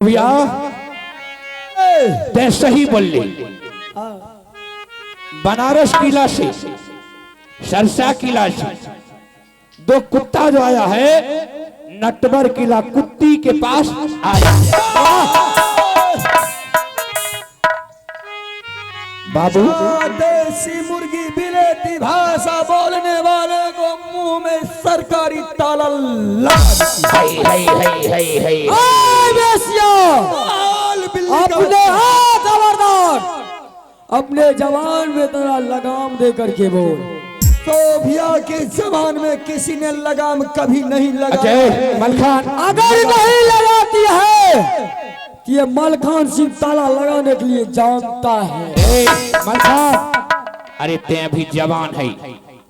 शोभिया, ते सही बोलली। बनारस किला से, सरसा किला से दो कुत्ता जो आया है, नटवर किला कुत्ती के पास आया। बाबू, देसी मुर्गी बिलेती भाषा बोलने वाले को मुंह में सरकारी ताला लगा। हाय हाय हाय हाय हाय। आय बेसिया, अपने हाथ खबरदार, अपने जवान में तेरा लगाम दे करके बोल। सोभिया के जवान में किसी ने लगाम कभी नहीं लगाया। अजय मलखान, अगर नहीं लगाती है कि ये मलखान सिंह ताला लगाने के लिए जानता है। ए, मलखान, अरे ते अभी जवान है,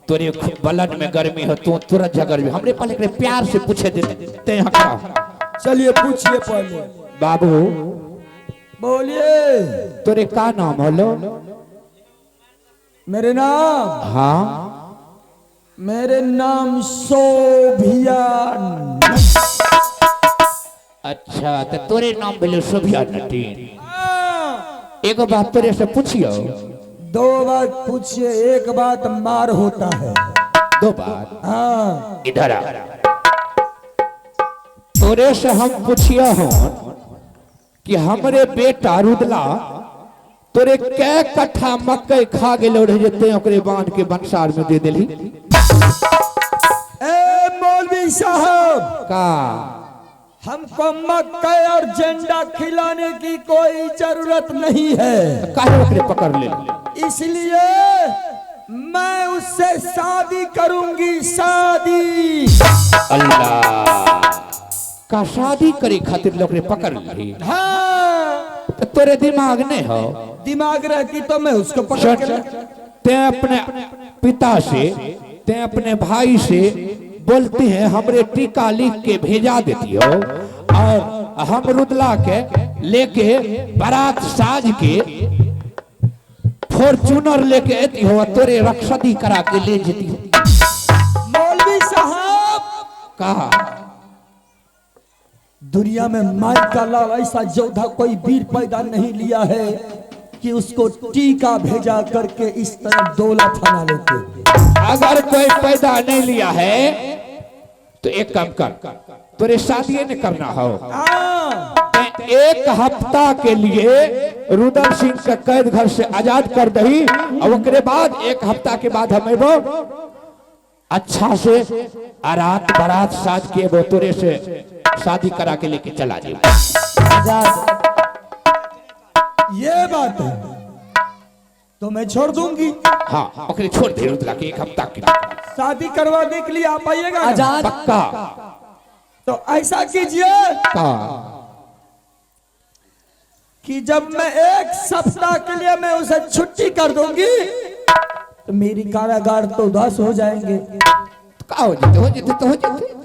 तोरे ब्लड में गर्मी हो, तू तुरंत झगड़ भी। हमरे पहले एकरे प्यार से पूछे दे, ते यहाँ खड़ा। चलिए पूछिए पहले। बाबू, बोलिए। तोरे का नाम होलो? मेरे नाम? हाँ। मेरे नाम सोभिया। अच्छा, तो तोरे नाम भेलो सोभिया नटीन। एगो बात तोरे से पूछियो। दो बात पूछिए, एक बात मार होता है। दो बात? हाँ। इधर आ, तोरे से हम पूछियो हो कि हमरे बेटा रुदला तोरे कै कट्ठा मकई खा गेलो रहे जे ते ओकरे बांध के बंसार में दे देली? ए मौलवी साहब, का? हमको मकई और झंडा खिलाने की कोई जरूरत नहीं है। काहे ओकरे पकड़ ले? इसलिए मैं उससे शादी करूंगी, शादी। अल्लाह का, शादी करे खातिर लोग रे पकड़ ली? हाँ। तो तोरे दिमाग नहीं हो? दिमाग रहती तो मैं उसको पकड़ के ते अपने पिता से, ते अपने भाई से बोलते हैं हमरे टीका लिख के भेजा देती हो और हम रुदला के लेके बारात साज के फॉर्चूनर लेके एती हो, तोरे रक्षदी करा के ले जेती हो। मौलवी साहब, कहा? दुनिया में माई का लाल ऐसा योद्धा कोई वीर पैदा नहीं लिया है कि उसको टीका भेजा करके इस तरह डोला फना लेते। अगर कोई पैदा नहीं लिया है तो एक काम कर, तोरे शादी ने करना हो, एक हफ्ता के लिए रुदल सिंह के कैद घर से आजाद कर दही और ओकरे बाद एक हफ्ता के बाद हम एबो अच्छा से आरात बारात साज के वो तोरे से शादी करा के लेके चला जाए। ये बात है तो मैं छोड़ दूंगी। हाँ, ओकरे छोड़ दे रुदला के एक हफ्ता के लिए। शादी करवाने के लिए आप आइएगा ना? आजाद। पक्का। तो ऐसा कीजिए का? कि जब मैं एक सप्ताह के लिए मैं उसे छुट्टी कर दूंगी तो मेरी कारागार तो उदास हो जाएंगे। का हो जेते? हो जेते तो हो जेते।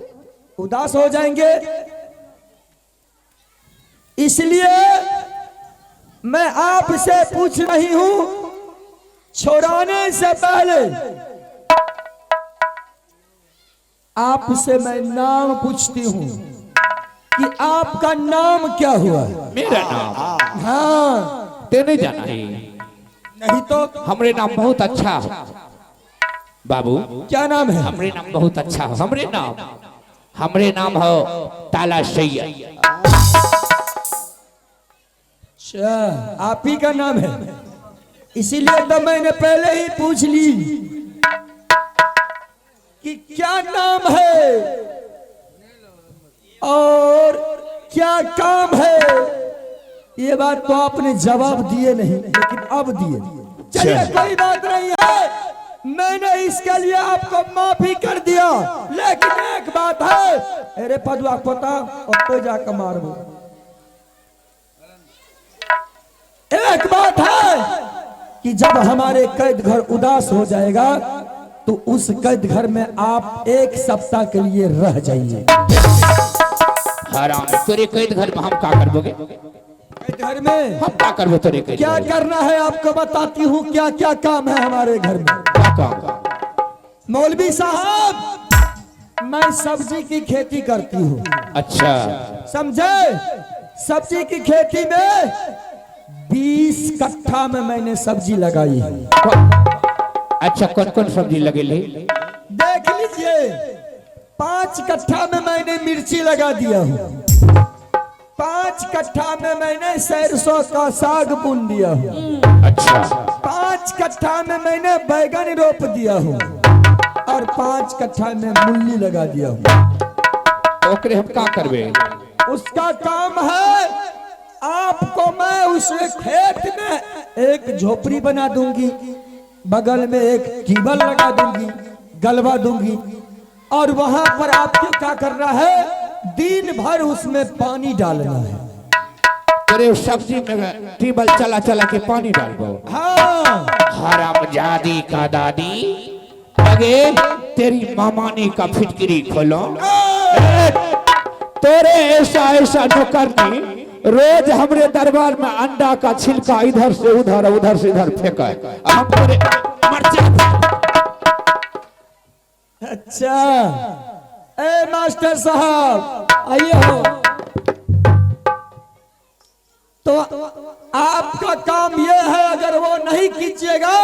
उदास हो जाएंगे, इसलिए मैं आपसे पूछ रही हूं, छोड़ाने से पहले आपसे मैं नाम पूछती हूं कि आपका नाम क्या हुआ? मेरा नाम? हाँ। ते नहीं जाना है? नहीं तो। हमरे नाम बहुत अच्छा है बाबू। क्या नाम है? हमरे नाम बहुत अच्छा है, हमरे नाम हो ताला सैयद। अच्छा, आप ही का नाम है, इसीलिए तो मैंने पहले ही पूछ ली कि क्या नाम है और क्या काम है। ये बात तो आपने जवाब दिए नहीं, लेकिन अब दिए। चलिए, कोई बात नहीं है, मैंने इसके लिए आपको माफी कर दिया, लेकिन एक बात है, अरे पदुआ पोता और तो जाकर मारबो। एक बात है कि जब हमारे कैद घर उदास हो जाएगा तो उस कैद घर में आप एक सप्ताह के लिए रह जाइए। हराम, तोरे कैद घर में हम का करबोगे? कैद घर में हम का करबो तोरे कैद क्या घर में? करना है आपको बताती हूँ, क्या क्या काम है हमारे घर में। क्या काम? मौलवी साहब, मैं सब्जी की खेती करती हूँ। अच्छा। समझे? सब्जी की खेती में 20 कट्ठा में मैंने सब्जी लगाई है। अच्छा, कौन कौन सब्जी लगेली? देख लीजिए, 5 कट्ठा में मैंने मिर्ची लगा दिया हूँ, 5 कट्ठा में मैंने सरसों का साग बुन दिया हूँ। अच्छा। 5 कट्ठा में मैंने बैगन रोप दिया हूँ और 5 कट्ठा में मूली लगा दिया हूँ। ओकरे हम का करबे? उसका काम है, आपको मैं उस खेत में एक झोपड़ी बना दूंगी, बगल में एक टीबल लगा दूंगी, गलवा दूंगी और वहां पर आपको क्या करना है, दिन भर उसमें पानी डालना है। अरे उस सब्जी में टीबल चला चला के पानी डालबो? हाँ। हरामजादी का दादी, अगे तेरी मामानी का फिटकरी खोलो। तोरे ऐसा ऐसा नौकरनी रोज हमरे दरबार में अंडा का छिलका इधर से उधर उधर से इधर फेंका है। हम तोरे मर जा। अच्छा, ए मास्टर साहब, आइए हो। तो आपका काम यह है, अगर वो नहीं कीजिएगा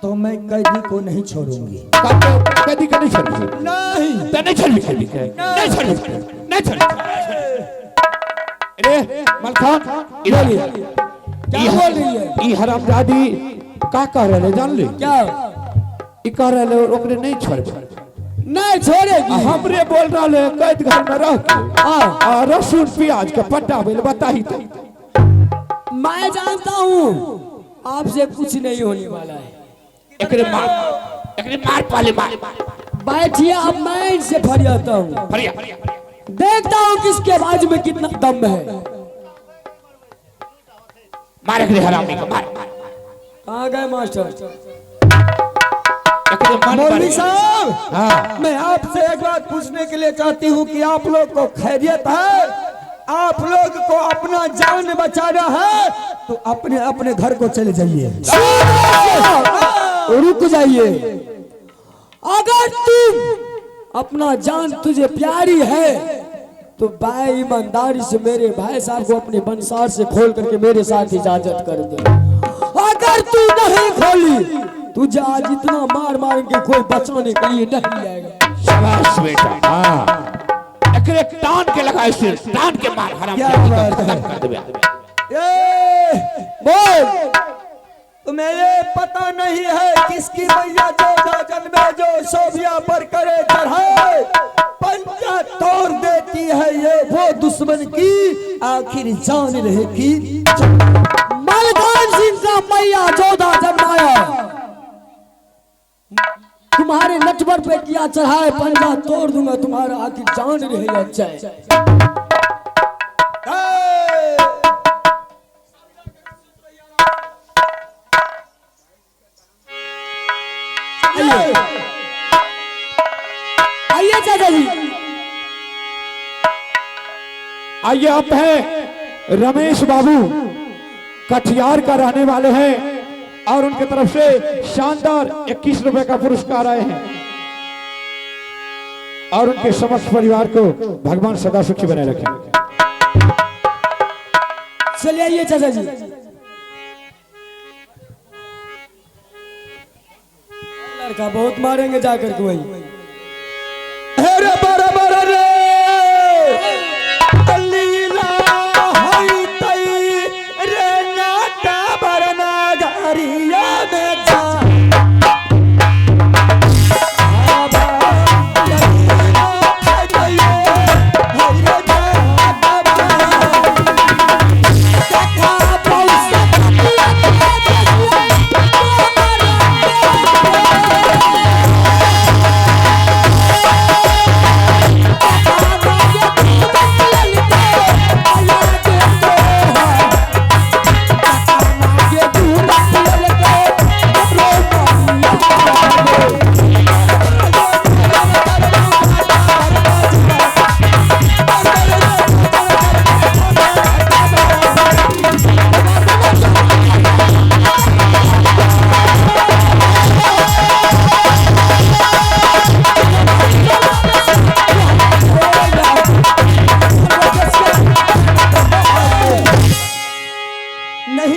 तो मैं कैदी को नहीं छोड़ूंगी। कदी के नहीं छोड़ी? नहीं। तो नहीं छोड़ी, कैदी के नहीं छोड़ी, नहीं छोड़ी। अरे मलखान, इधर। क्या बोल रही है? ई हरामजादी का कह रहे जान ली? क्या? ई कह रहे ओकरे नहीं छोड़बे। नहीं छोड़ेगी। हमरे बोल रहा है कैद घर में रह के हाँ। आ लहसुन प्याज के पट्टा भेल, बताही तो। मैं जानता हूँ आपसे कुछ नहीं होने वाला है। एकरे मार, एकरे मार, पाले मार। बैठिए, अब मैं इनसे फरियाता हूँ। फरिया। देखता हूँ किसके बाजू में कितना दम है। मार एकरे हरामी को, मार। कहाँ गए मास्टर? एकरे मन मौलवी पर साहब। हाँ। मैं आपसे एक बात पूछने के लिए चाहती हूँ कि आप लोग को खैरियत है? आप लोग को अपना जान बचाना है तो अपने अपने घर को चले जाइए। रुक जाइए। अगर तुम अपना जान तुझे प्यारी है तो बाय ईमानदारी से मेरे भाई साहब को अपने बंसार से खोल करके मेरे साथ इजाजत कर दे। अगर तू नहीं खोली, तुझे आज इतना मार मार के कोई बचाने के लिए नहीं आएगा। शाबाश बेटा, हाँ, एकरे टान के लगाए सिर, टान के मार हराम क्या जादी को, बात है। खत्म कर देबे। ए, बोल। तुम्हें ये पता नहीं है किसकी मैया जोधा जन्मे जो शोभिया पर करे चढ़ाए, पंजा तोड़ देती है ये वो दुश्मन की आखिर जान रहेगी। मलखान सिंह का मैया जोधा जन्माया, तुम्हारे नटवर पे किया चढ़ाए, पंजा तोड़ दूंगा तुम्हारा, आखिर जान रहे अच्छा है। ए, आइए आइए चाचा जी। आइए, आप हैं रमेश बाबू, कटिहार का रहने वाले हैं और उनके तरफ से शानदार 21 रुपए का पुरस्कार आए हैं और उनके समस्त परिवार को भगवान सदा सुखी बनाए रखें। चलिए आइए चाचा जी। लड़का बहुत मारेंगे जाकर के वही। अरे बराबर रे लीला हई तई रे नाटा बरना गारिया में जा देखा।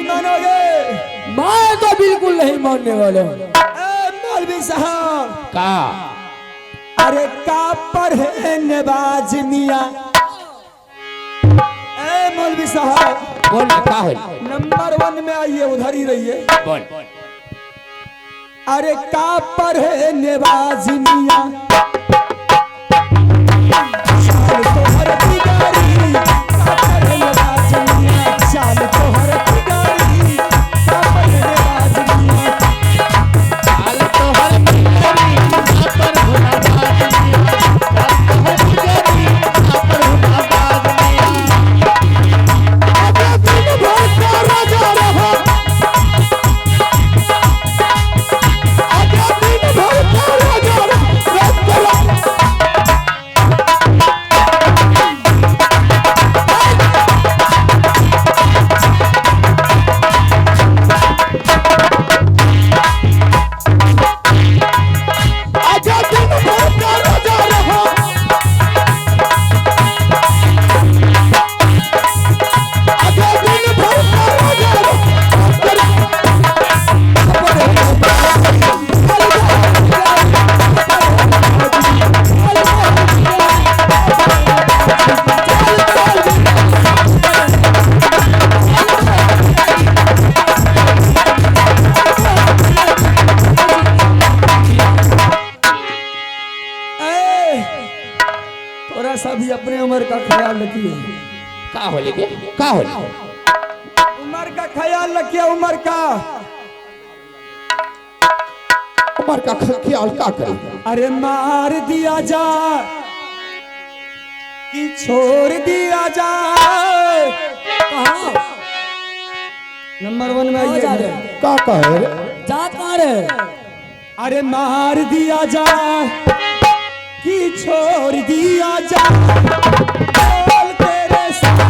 नहीं मानोगे? मैं तो बिल्कुल नहीं मानने वाला हूँ। ए मौलवी साहब, का अरे का पर है नवाज मियां। ए मौलवी साहब, बोल ना, का होल? नंबर 1 में आइए, उधर ही रहिए। बोल। अरे का पर है नवाज मियां, चाल तोहर बिगाड़ी, का पर है नवाज मियां, चाल तोहर बिगाड़ी, का पर है नवाज मियां। चाल तोहर बिगाड़ी, का पर हुना बाज मियां। चाल तोहर बिगाड़ी, का पर हुना बाज मियां। आजा दिन भर का राजा रहो, आजा दिन भर का राजा रहो, रात को आजा दिन भर का राजा रहो, आजा दिन भर का राजा रहो, ए, थोड़ा सा भी अपने उम्र का ख्याल रखिए। का होले के? का होले? उम्र का ख्याल रखिए, उम्र का। उम्र का ख्याल का करे? अरे मार दिया जा कि छोड़ दिया जाए। कहाँ नंबर 1 में कहाँ जा आइए। रहे हैं? का कहे रे? जा कहाँ रहे? अरे मार दिया जाए कि छोड़ दिया जाए, बोल तेरे साथ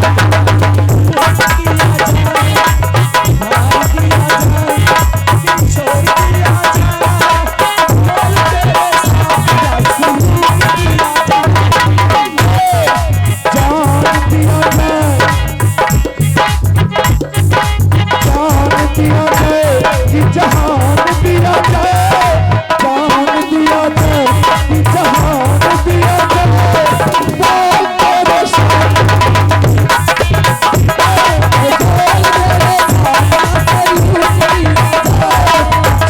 दिया जाए, मार दिया जाए कि छोड़ दिया जाए, बोल तेरे साथ दिया जाए। जान दिया जाए, जान दिया जाए कि जहान दिया जाए, जान दिया जाए कि जहान दिया जाए, बोल तेरे साथ।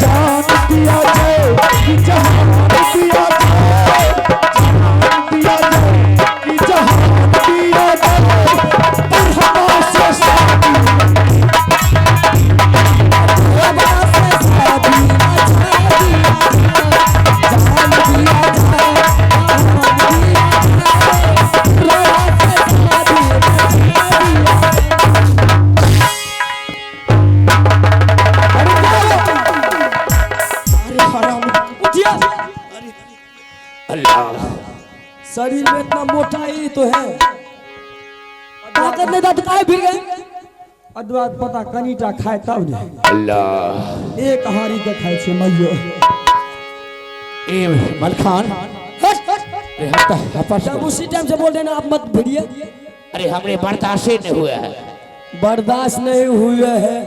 जान दिया जाए कि जहान दिया जाए, जान दिया जाए कि जहान दिया जाए, पर हमारे साथ अरे हराम। उठिए। अल्लाह, शरीर में इतना मोटा ही तो है, ताकत नहीं था तो काहे भिड़ गए? अदवा पता कनीटा खाए तब ने अल्लाह। एक हारी के खाए छे मैयो। ए मलखान, अरे हम तो हपस। जब उसी टाइम से बोल देना आप मत भिड़िए। अरे हमने बर्दाश्त ही नहीं हुआ है, बर्दाश्त नहीं हुए है।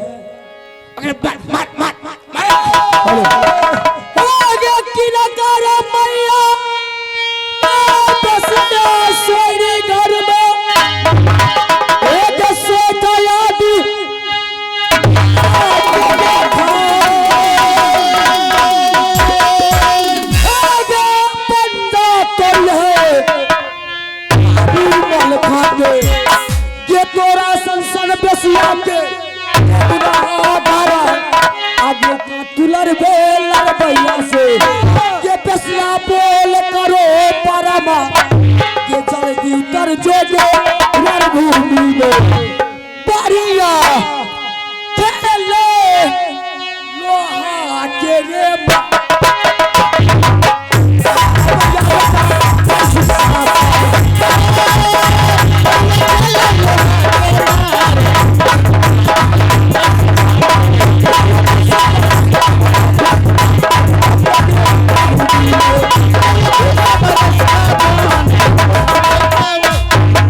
अरे मार मार मार मार। आगे किला मैया बसना सोरी घर में एक सोता यादी आगे बंदा तो है मल खाके ये तोरा संसन बसिया के तुरा आधारा आगे का तुलर बेलर भैया से ये बसिया बोल करो परमा ये जल्दी उतर जो जो रणभूमि में बढ़िया खेले लोहा के रे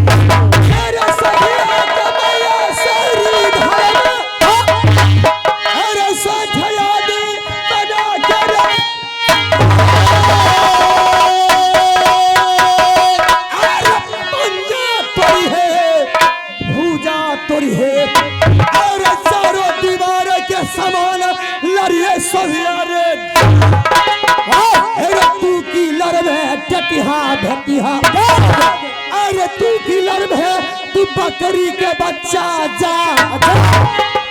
अल्लाह। बकरी के बच्चा जा।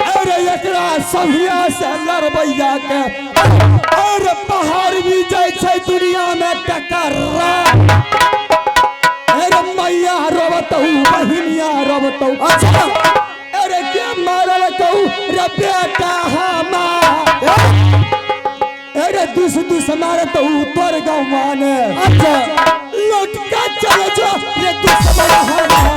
अरे एकरा सभिया से लड़बैया के अरे पहाड़ भी जाय छै दुनिया में टकरा। अरे मैया रोबतौ बहिनिया रोबतौ। अच्छा अरे के मारल कहू रे बेटा हमार। अरे दुस दुस मारतौ तोर गौमाने। अच्छा लौट के चले जो रे दुश्मन हमार।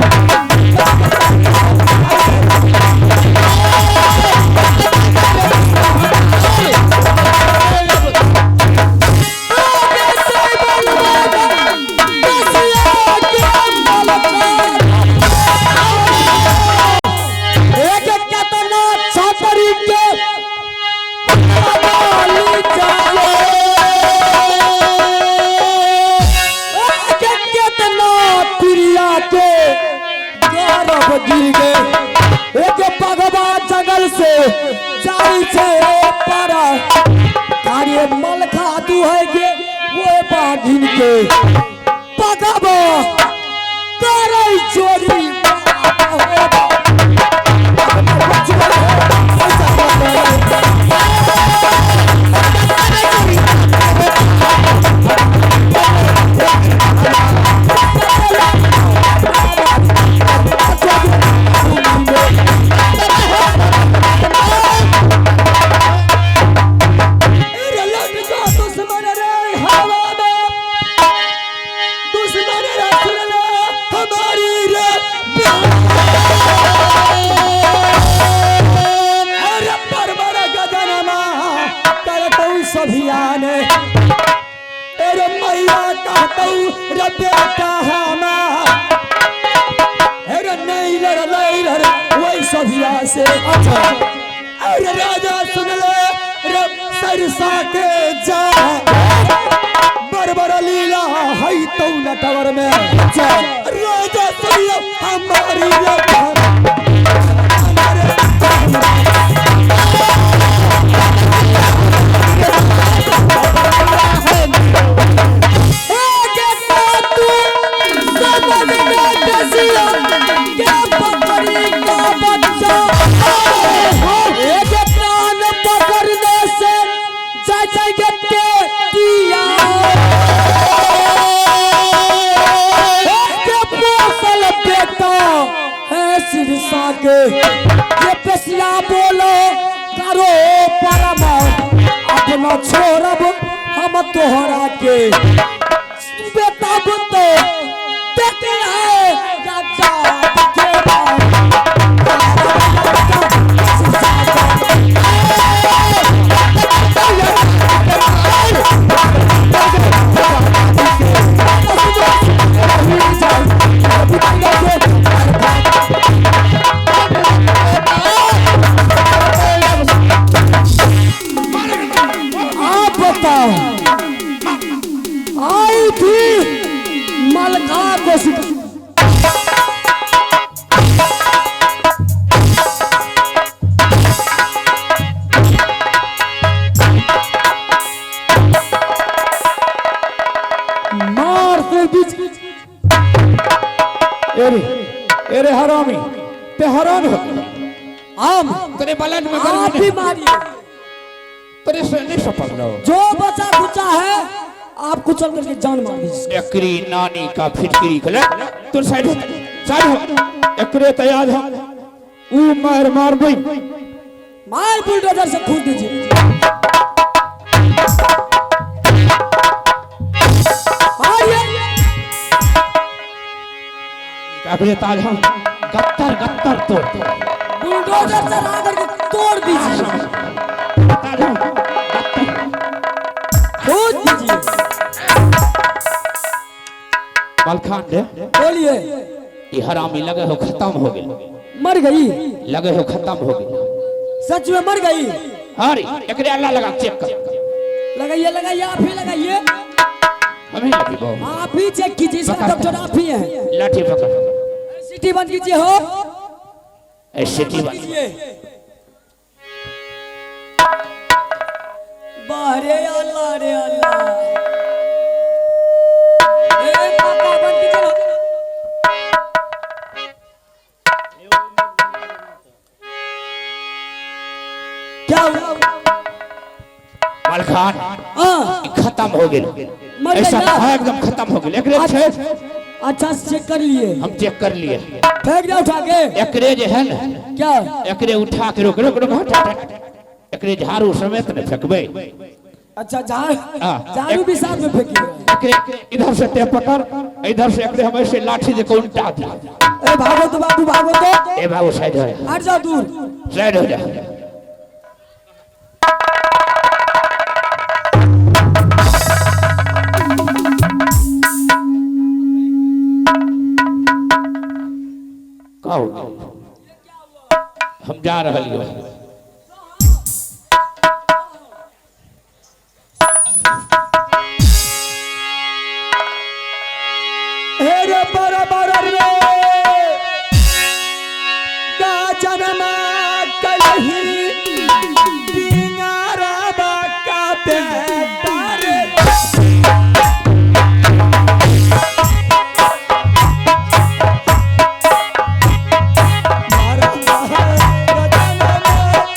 जंगल से जाई छे पारा कार्य मलखा तू है गे वो बाघिन के पगबो करे चोरी। अरे लौट जो दुश्मन रे हवा में दुश्मन रे सुन ले हमारी रे। अरे परवर गजनमा करतौ सभियाने। अरे मैया कहतौ रे बेटा हमार। अरे नहीं लड़ नहीं लड़ वही सभिया से। अच्छा अरे राजा सुन ले रे सरसा के जा बरबर लीला है तो नटवर में। अच्छा राजा सुन ले हमारी रे के ये पेशिया बोलो करो परम अपना छोड़ब हम तोहरा के बेटा बुतो बेटे है राजा के आप बताओ आई थी मलका को मार से बीच एरे एरे हरामी ते हरान हो आम तेरे बलन में आप गर्मी भी नहीं मारिए तेरे से नहीं सफल लो जो बचा कुचा है आप कुचल करके जान मार दीजिए। एकरी नानी का फिटकरी खले तू साइड हो साइड हो एकरे तैयार हो ऊ मार मार बई मार बुलडोजर से खून दीजिए। मारिए एकरे ताज हम गत्तर गत्तर तोड़ बुलडोजर से ला करके तोड़ दीजिए ताज हम गत्तर खोद दीजिए। मलखान रे बोलिए ये हरामी लगे हो खत्म हो गेल मर गई लगे हो खत्म हो गेल सच में मर गई। हरी एकरे अल्लाह लगा चेक कर लगाइए लगाइए आप ही लगाइए हमें लगी बहु आप ही चेक कीजिए इसका डॉक्टर आप ही हैं। लाठी पकड़ सिटी बंद कीजिए हो ए सिटी बंद कीजिए। बारे अल्लाह रे अल्लाह ए काका बंद कीजिए ना। क्या हुआ? मलखान हाँ खत्म हो गेल। मर ऐसा गया। हाँ, एकदम खत्म हो गेल। एकरे छै। अच्छा से चेक कर लिए? हम चेक कर लिए। फेंक दिया उठा के? एकरे जे है ने, क्या? एकरे उठा के, रोक रोक रोक, हट हट, हट। एकरे झाड़ू समेत ने फेंकबै। अच्छा, झाड़ू? हाँ। झाड़ू भी साथ में फेंकिए? एकरे इधर से ते पकड़, इधर से एकरे हम ऐसे लाठी दे के उल्टा दी। ए भागो तो बाबू, भागो तो। ए बाबू, साइड हो जा। हट जाओ दूर। साइड हो जा। का हो गेल? हम जा रहल हो। हे रे बराबर रे गाजनमा कलही डिंगारा बाका बेटा रे। मारा गाजनमा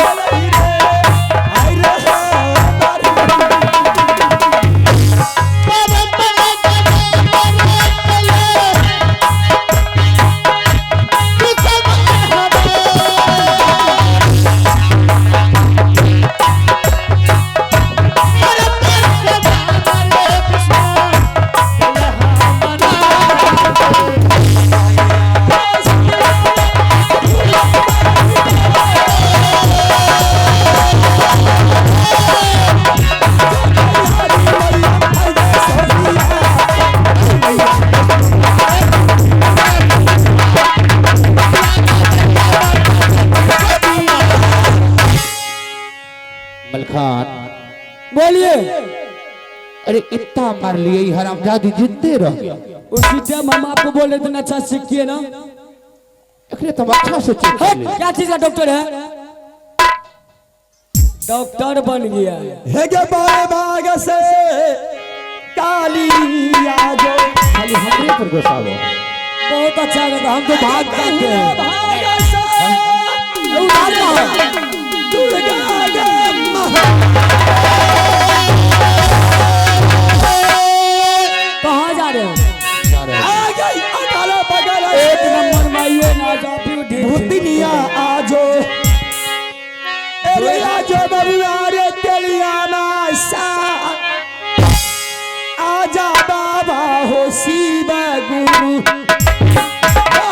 कलही रे, आई रे मारा। मलखान। बोलिए। अरे, इतना मार लिए, ई हरामजादी जिंदे रह गया। उसी टाइम हम आपको बोल रहे थे ना, अच्छा से किए ना? एकरे तो हम अच्छा से चेक कर हट, लिए। क्या चीज का डॉक्टर है? डॉक्टर बन गया है। हेगे बाए बाग से काली आजो। खाली हमरे पर गुस्सा हो। बहुत अच्छा लगा, हम तो भाग जाते हैं। भाग से उधार कहाँ? दुर्गा गे महा। कहाँ जा रहे हैं? जा रहे हैं। आ गई अगल बगल एक से नंबर माइये ना जाती ढेर। भूतनिया आजो, अरे आजो बबुआ रे तेलिया मासा, आजा बाबा हो शिव गुरु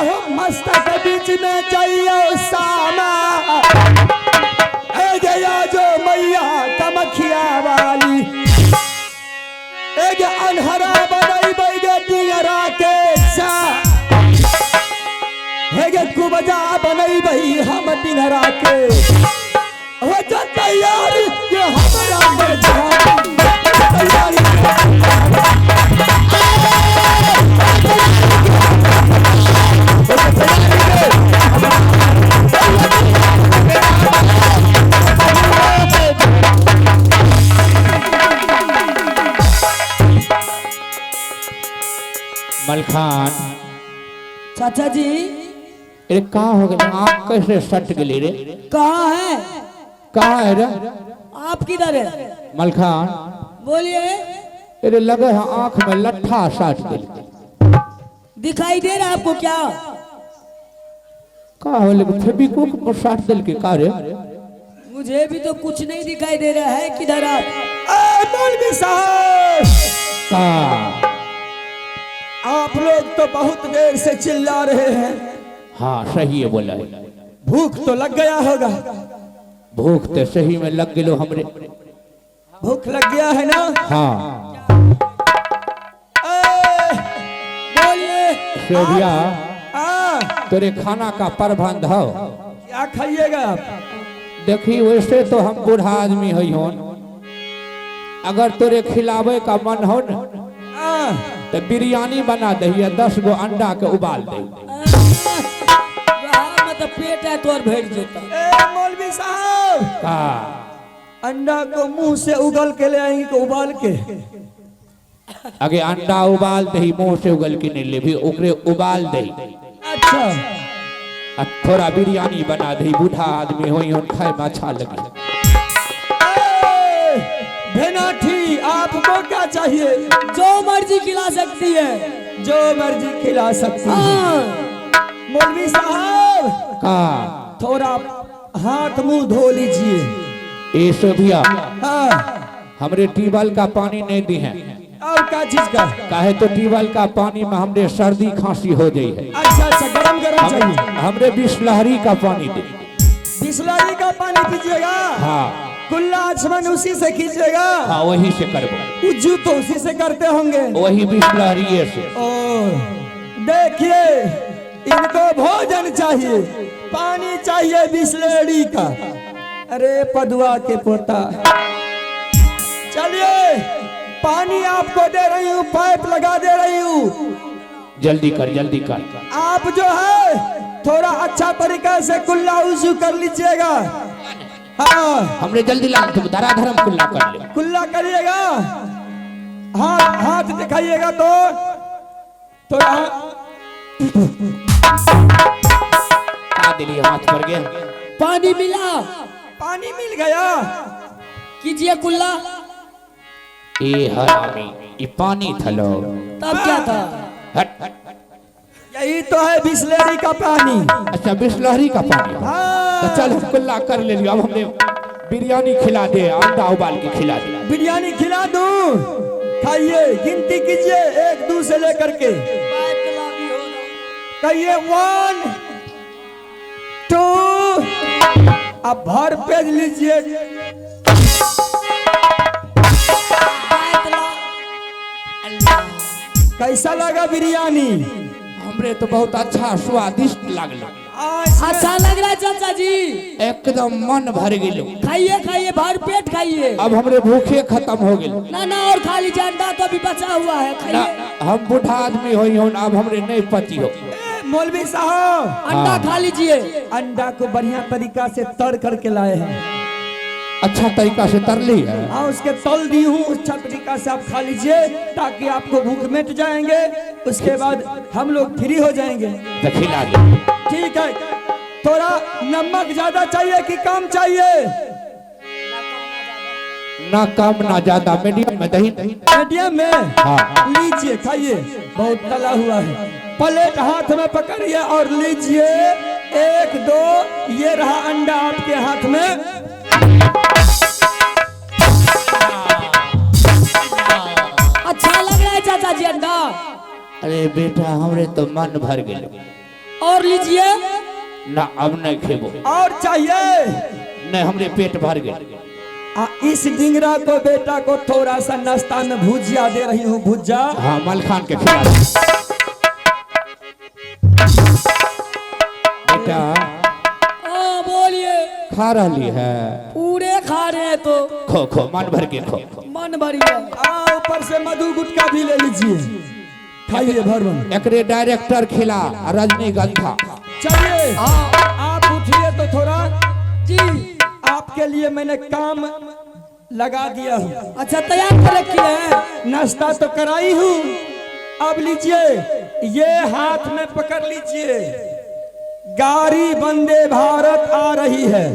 हो मस्तक बीच में जाइयो सामा। ए गया जो मैया कमखिया वाली, ए अनहरा बनई बैगे डिंगरा के चा हेगे कुबजा बनई बही हम डिंगरा के हो जा तैयारी ये हमरा पर जा तैयारी। मलखान। चाचा जी। अरे, का हो गया? आँख कैसे सट गेली रे? कहाँ है? कहाँ है रे? आप किधर है? मलखान। बोलिए। अरे, लगे है आँख में लट्ठा सट गेली। दिखाई दे रहा है आपको क्या? का हो लगे, फेविक्विक पर साट दिल के का रे? मुझे भी तो कुछ नहीं दिखाई दे रहा है, किधर आप? ए मौलवी साहब। का? आप लोग तो बहुत देर से चिल्ला रहे हैं। हाँ, सही है बोला है। भूख तो लग गया होगा। भूख तो सही में लग गेलो हमरे। भूख लग गया है ना? हाँ। ए, बोलिए। शोभिया। आ, तेरे खाना का प्रबंध हो। क्या खाइएगा आप? देखी, वैसे तो हम बूढ़ा आदमी है होन, अगर तोरे खिलावे का मन हो न, आ, तो बिरयानी बना दही, 10 गो अंडा के उबाल दही। वहाँ मतलब पेट है तोर भेट जेता। ए मौलवी साहब। का? अंडा को मुंह से उगल के ले आएंगे कि उबाल के? अगे अंडा उबाल दही, मुंह से उगल के नहीं लेभी, ओकरे उबाल दही। अच्छा। आ थोड़ा बिरयानी बना दही, बूढ़ा आदमी हो खाए में अच्छा लगे। भेनाठी आपको क्या चाहिए? जो मर्जी खिला सकती है। जो मर्जी खिला सकती है। हाँ। मौलवी साहब का थोड़ा हाथ मुंह धो लीजिए। ए सोभिया, हाँ। हमरे ट्यूबवेल का पानी नहीं दी है। अब क्या चीज का? काहे तो ट्यूबवेल का पानी में हमरे सर्दी खांसी हो गई है। अच्छा अच्छा, गरम गरम चाहिए। हमरे बिसलहरी का पानी दे। बिसलरी का पानी पीजिएगा? हाँ। कुल्ला आचमन उसी से कीजिएगा? हाँ, वही से करबो। उज्जू तो उसी से करते होंगे। वही बिसलहरी से। ओ देखिए, इनको भोजन चाहिए, पानी चाहिए बिसलेरी का। अरे पदुआ के पोता, चलिए पानी आपको दे रही हूँ, पाइप लगा दे रही हूँ। जल्दी कर, जल्दी कर। आप जो है थोड़ा अच्छा तरीका से कुल्ला उजू कर लीजिएगा। हाँ, हमरे जल्दी ला, तुम धराधरम कुल्ला कर ले। कुल्ला करिएगा। हाथ हाथ दिखाइएगा तो थोड़ा। आ दिली हाथ पर गया। पानी मिला? पानी मिल गया। कीजिए कुल्ला। ए हरामी, ये पानी थलो। तब क्या था? हट। यही तो है बिसलेरी का पानी। अच्छा, बिसलहरी का पानी। हाँ। तो चल हम कुल्ला कर ले लियो। अब हमने बिरयानी खिला दे, अंडा उबाल के खिला दे। बिरयानी खिला दूं? खाइए, गिनती कीजिए 1 2 से लेकर के। कहिए 1 2। अब भर पेज लीजिए। कैसा लगा बिरयानी? हमरे तो बहुत अच्छा स्वादिष्ट लागल। अच्छा लग रहा है चाचा जी? एकदम मन भर गेलो। खाइए खाइए, भर पेट खाइए। अब हमरे भूखे खत्म हो गेल। ना ना, और खा लीजिए, अंडा तो अभी बचा हुआ है, खाइए। हम बूढ़ा आदमी होई हो, अब हमरे नहीं पति हो। मौलवी साहब अंडा खा लीजिए। अंडा को बढ़िया तरीका से तर करके लाए हैं। अच्छा तरीका से तर ली है? हाँ, उसके तल दी हूँ। अच्छा तरीका से आप खा लीजिए ताकि आपको भूख मिट जाएंगे। उसके बाद हम लोग फ्री हो जाएंगे। तो खिला दे। ठीक है। थोड़ा नमक ज्यादा चाहिए कि कम चाहिए? ना कम ना ज्यादा, मीडियम में। दही मीडियम में? हाँ। लीजिए, खाइए, बहुत तला हुआ है। प्लेट हाथ में पकड़िए और लीजिए। 1 2, ये रहा अंडा आपके हाथ में। अच्छा लग रहा है चाचा जी अंडा? अरे बेटा, हमरे तो मन भर गेल। और लीजिए। ना, अब नहीं खेबो। और चाहिए? नहीं, हमरे पेट भर गेल। इस डिंगरा को बेटा को थोड़ा सा नाश्ता में भुजिया दे रही हूँ, भुजिया। हाँ, मलखान के खिला दे। बेटा बोलिए। खा रही है? पूरे खा रहे हैं तो। खो खो, मन भर के खो। मन भर गया। ऊपर से मधु गुटका भी ले लीजिए, खाइए भर मन। एकरे डायरेक्टर खिला रजनीगंधा। चलिए आप उठिए तो थोड़ा। जी। आपके लिए मैंने काम लगा दिया हूँ। अच्छा, तैयार कर रखी है? नाश्ता तो कराई हूँ। अब लीजिए, ये हाथ में पकड़ लीजिए, गाड़ी वंदे भारत आ रही है।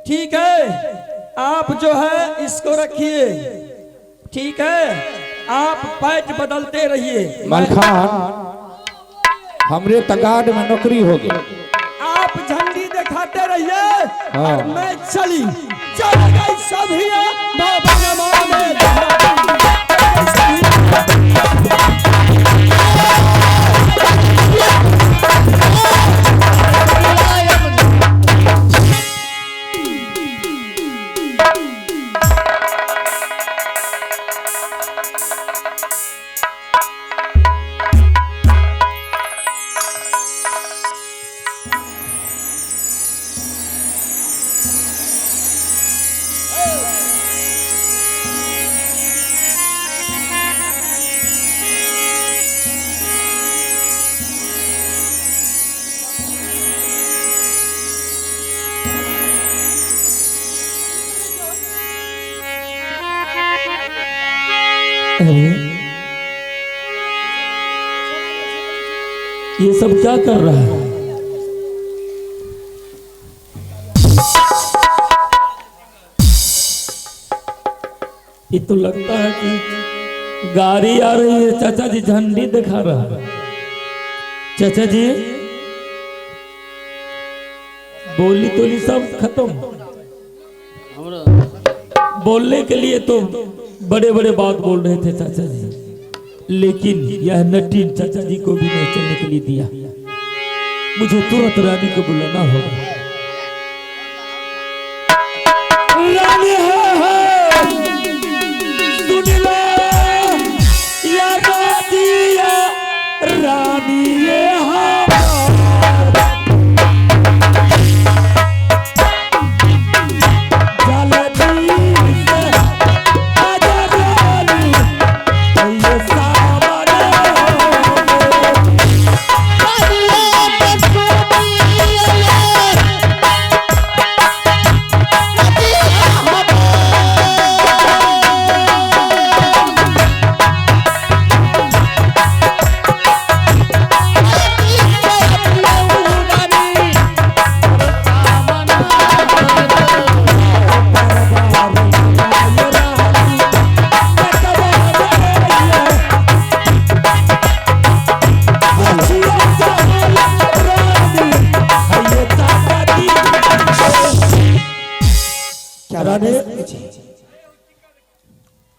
ठीक है, आप जो है इसको रखिए। ठीक है, आप पैट बदलते रहिए। मलखान, हमरे तगाड में नौकरी हो गई। आप झंडी दिखाते रहिए। हाँ। और मैं चली चल गई सभी बाबा नमाने। ये सब क्या कर रहा है? ये तो लगता है कि गाड़ी आ रही है। चाचा जी झंडी दिखा रहा है। चाचा जी बोली तोली सब खत्म। बोलने के लिए तो बड़े बड़े बात बोल रहे थे चाचा जी, लेकिन यह नटीन चाचा जी को भी नहीं चलने के लिए दिया। मुझे तुरंत रानी को बुलाना होगा। रानी है, सुन लो या राजिया, रानी ये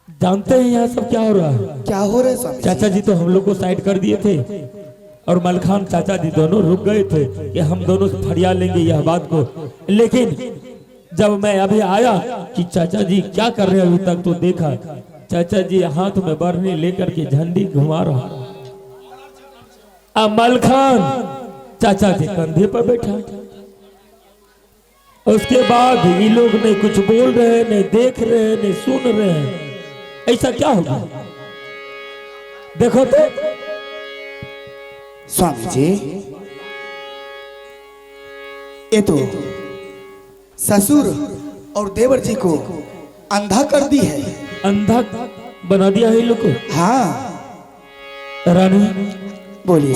जानते हैं यहाँ सब क्या हो रहा है? क्या हो रहा है स्वामी? चाचा जी तो हम लोग को साइड कर दिए थे और मलखान चाचा जी दोनों रुक गए थे कि हम दोनों फरिया लेंगे यह बात को। लेकिन जब मैं अभी आया कि चाचा जी क्या कर रहे हैं अभी तक, तो देखा चाचा जी हाथ में बरनी लेकर के झंडी घुमा रहा। अब मलखान चाचा के कंधे पर बैठा। उसके बाद ये लोग नहीं कुछ बोल रहे हैं, नहीं देख रहे हैं, नहीं सुन रहे हैं। ऐसा क्या होगा? देखो तो स्वामी जी, ये तो ससुर और देवर जी को अंधा कर दी है। अंधा बना दिया है लोग को। हाँ रानी बोलिए।